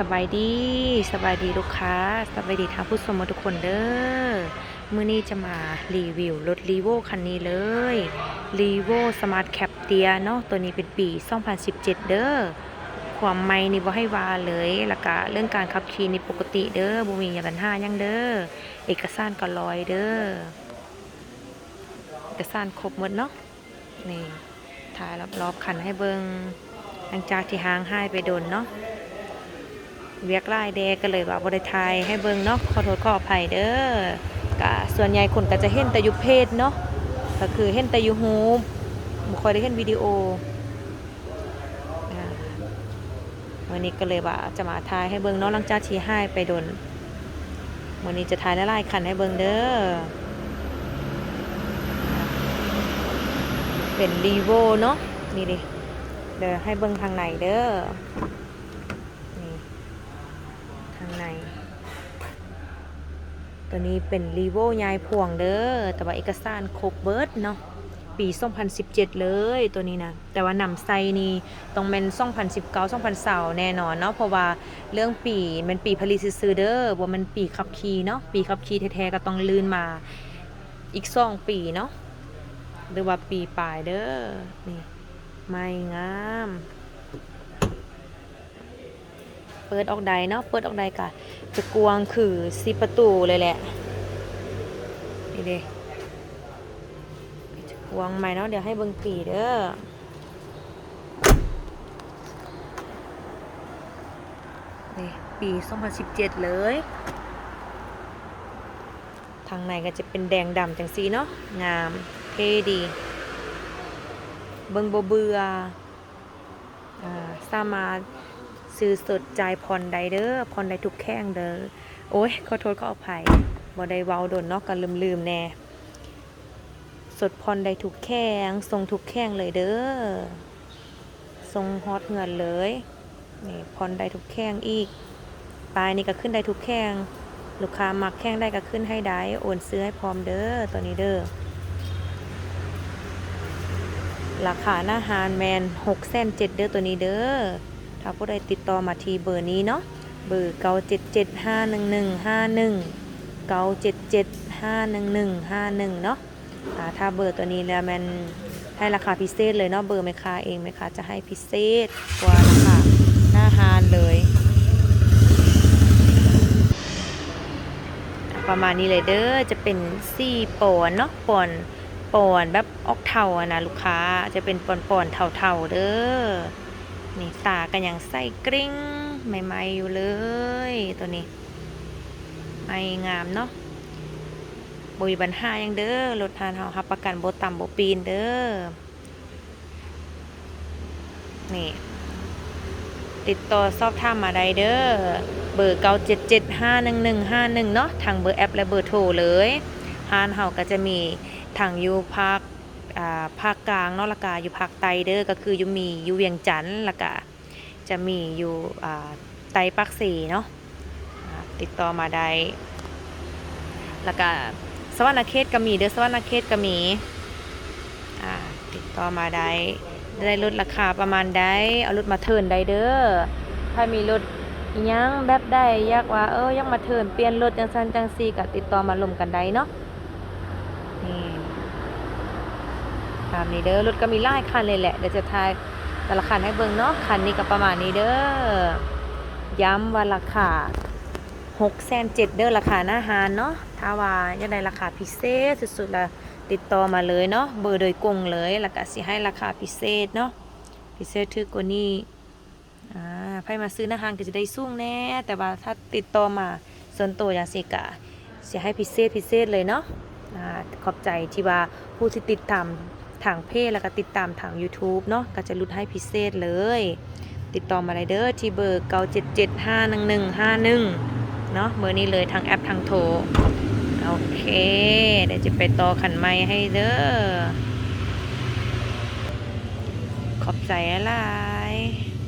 ສະບາຍດີ, ສະບາຍດີລູກຄ້າ, ສະບາຍດີທ່ານຜູ້ຊົມໝົດທຸກຄົນເດີ້. ມື້ນີ້ຈະມາຣີວິວລົດ Revo ຄັນນີ້ເລີຍ, Revo Smart Cab ເຕ້ຍເນາະ. ໂຕນີ້ເປັນປີສອງພັນສິບເຈັດເດີ້. ຄວາມໃໝ່ນີ້ບໍ່ໃຫ້ວ່າເລີຍ, ແລ້ວກະເລື່ອງການຂັບຂີ່ນີ້ປົກກະຕິເດີ້, ບໍ່ມີຫຍັງບັນຫາຫຍັງເດີ້. ເອກະສານກໍລອຍເດີ້, ເອກະສານຄົບໝົດເນາະ. ນີ້ ຖ່າຍລອບໆຄັນໃຫ້ເບິ່ງ ຫຼັງຈາກທີ່ຫ່າງຫາຍໄປດົນເນາະ, ວຽກຫຼາຍແດ່ ກໍເລີຍວ່າບໍ່ໄດ້ຖ່າຍໃຫ້ເບິ່ງເນາະ, ຂໍໂທດຂໍອະໄພເດີ້. ກະສ່ວນໃຫຍ່ຄົນກໍຈະເຫັນແຕ່ຢູ່ເພຈເນາະ, ກໍຄືເຫັນແຕ່ຢູ່ຮູບ, ບໍ່ຄ່ອຍໄດ້ເຫັນວິດີໂອ. ອ່າ ມື້ນີ້ກໍເລີຍວ່າຈະມາຖ່າຍໃຫ້ເບິ່ງເນາະ, ຫຼັງຈາກທີ່ຫາຍໄປດົນ, ມື້ນີ້ຈະຖ່າຍຫຼາຍໆຄັນໃຫ້ເບິ່ງເດີ້. ເປັນ Revo ເນາະ, ນີ້ເດ້, ດຽວໃຫ້ເບິ່ງທາງໃນເດີ້. ນີ້ ທາງໃນ. ໂຕນີ້ເປັນ Revo ຍ້າຍພວງເດີ້, ແຕ່ວ່າເອກະສານຄົບເບິດເນາະ, ປີສອງພັນສິບເຈັດເລີຍໂຕນີ້ນະ. ແຕ່ວ່ານຳໃຊ້ນີ້ຕ້ອງແມ່ນສອງພັນສິບເກົ້າ ສອງພັນຊາວແນ່ນອນເນາະ, ເພາະວ່າເລື່ອງປີແມ່ນປີຜະລິດຊື່ໆເດີ້, ບໍ່ແມ່ນປີຂັບຂີ່ເນາະ. ປີຂັບຂີ່ແທ້ໆກໍຕ້ອງລື່ນມາອີກສອງປີເນາະ ຫຼືວ່າປີປາຍເດີ້. ນີ້ ໃໝ່ງາມ. ເປີດອອກໄດ້ເນາະ, ເປີດອອກໄດ້ກະຈະກວ້າງຄືສີ່ປະຕູເລີຍແຫຼະ. ນີ້ເດ້ ຈະກວ້າງໃໝ່ເນາະ, ດຽວໃຫ້ເບິ່ງປີເດີ້. ນີ້ ປີສອງພັນສິບເຈັດເລີຍ. ທາງໃນກໍຈະເປັນແດງດຳຈັ່ງຊີ້ເນາະ, ງາມ ເທ່ດີ, ເບິ່ງບໍ່ເບື່ອ. ອ່າ ສາມາດຊື້ສົດຈ່າຍຜ່ອນໄດ້ເດີ້, ຜ່ອນໄດ້ທຸກແຂວງເດີ້. ໂອ້ຍ ຂໍໂທດຂໍອະໄພ, ບໍ່ໄດ້ເວົ້າດົນເນາະ, ກໍລືມໆແດ່. ສົດຜ່ອນໄດ້ທຸກແຂວງ, ສົ່ງທຸກແຂວງເລີຍເດີ້, ສົ່ງຮອດເຮືອນເລີຍ. ນີ້ ຜ່ອນໄດ້ທຸກແຂວງອີກ. ປ້າຍນີ້ກໍຂຶ້ນໄດ້ທຸກແຂວງ, ລູກຄ້າມັກແຂວງໃດກໍຂຶ້ນໃຫ້ໄດ້, ໂອນຊື່ໃຫ້ພ້ອມເດີ້ ໂຕນີ້ເດີ້. ລາຄາໜ້າຮ້ານແມ່ນຫົກແສນເຈັດເດີ້ ໂຕນີ້ເດີ້. ຖ້າຜູ້ໃດຕິດຕໍ່ມາທີ່ເບີນີ້ເນາະ, ເບີເກົ້າເຈັດເຈັດ ຫ້າໜຶ່ງໜຶ່ງ ຫ້າໜຶ່ງ, ເກົ້າເຈັດເຈັດ ຫ້າໜຶ່ງໜຶ່ງ ຫ້າໜຶ່ງເນາະ. ອ່າ ຖ້າເບີຕົວນີ້ແລ້ວແມ່ນໃຫ້ລາຄາພິເສດເລີຍເນາະ, ເບີແມ່ຄ້າເອງ ແມ່ຄ້າຈະໃຫ້ພິເສດກວ່າລາຄາໜ້າຮ້ານເລີຍ. ປະມານນີ້ເລີຍເດີ້, ຈະເປັນສີປອນເນາະ, ປອນ ປອນແບບອອກເທົາຫັ້ນນະລູກຄ້າ, ຈະເປັນປອນໆເທົາໆເດີ້. ນີ້ ຕາກໍຍັງໃສກຣິ້ງໃໝ່ໆຢູ່ເລີຍ ຕົວນີ້ ໃໝ່ງາມເນາະ. ບໍ່ມີບັນຫາຫຍັງເດີ້, ລົດຮ້ານເຮົາຮັບປະກັນບໍ່ຕຳບໍ່ປີ້ນເດີ້. ນີ້ ຕິດຕໍ່ສອບຖາມມາໄດ້ເດີ້, ເບີເກົ້າເຈັດເຈັດ ຫ້າໜຶ່ງໜຶ່ງ ຫ້າໜຶ່ງເນາະ, ທັງເບີແອັບ ແລະ ເບີໂທເລີຍ. ຮ້ານເຮົາກໍຈະມີທັງຢູ່ພາກ ອ່າ ພາກກາງເນາະ, ແລ້ວກະຢູ່ພາກໃຕ້ເດີ້, ກໍຄືຢູ່ ມີຢູ່ວຽງຈັນ, ແລ້ວກະຈະມີຢູ່ ອ່າ ໃຕ້ປາກເຊເນາະ. ອ່າ ຕິດຕໍ່ມາໄດ້, ແລ້ວກະສະຫວັນນະເຂດກໍມີເດີ້, ສະຫວັນນະເຂດກໍມີ. ອ່າ ຕິດຕໍ່ມາໄດ້, ໄດ້ລົດລາຄາປະມານໃດ ເອົາລົດມາເທີນໄດ້ເດີ້. ໃຜມີລົດອີ່ຫຍັງແບບໃດ ຢາກວ່າ ເອີ ຢາກມາເທີນປ່ຽນລົດຈັ່ງຊັ້ນຈັ່ງຊີ້ ກໍຕິດຕໍ່ມາລົມກັນໄດ້ເນາະ. ນີ້ ຕາມນີ້ເດີ້, ລົດກໍມີຫຼາຍຄັນເລີຍແຫຼະ, ດຽວຈະຖ່າຍແຕ່ລະຄັນໃຫ້ເບິ່ງເນາະ. ຄັນນີ້ກໍປະມານນີ້ເດີ້, ຢ້ຳວ່າລາຄາຫົກແສນເຈັດເດີ້, ລາຄາໜ້າຮ້ານເນາະ. ຖ້າວ່າຢາກໄດ້ລາຄາພິເສດສຸດໆລະ ຕິດຕໍ່ມາເລີຍເນາະ, ເບີໂດຍກົງເລີຍ, ແລ້ວກະຊິໃຫ້ລາຄາພິເສດເນາະ, ພິເສດຖືກກວ່ານີ້. ອ່າ ໃຜມາຊື້ໜ້າຮ້ານກໍຈະໄດ້ສູງແດ່, ແຕ່ວ່າຖ້າຕິດຕໍ່ມາສ່ວນໂຕຈັ່ງຊີ້ກະຊິໃຫ້ພິເສດ ພິເສດເລີຍເນາະ. ອ່າ ຂອບໃຈທີ່ວ່າຜູ້ທີ່ຕິດຕາມທາງເພຈ ແລ້ວກໍຕິດຕາມທາງ YouTube ເນາະ, ກໍຈະຫຼຸດໃຫ້ພິເສດເລີຍ. ຕິດຕໍ່ມາໄດ້ເດີ້ ທີ່ເບີເກົ້າເຈັດເຈັດ ຫ້າໜຶ່ງໜຶ່ງ ຫ້າໜຶ່ງເນາະ, ເບີນີ້ເລີຍ, ທັງແອັບທັງໂທ. ໂອເຄ, ດຽວຈະໄປຕໍ່ຄັນໃໝ່ໃຫ້ເດີ້. ຂອບໃຈຫຼາຍ.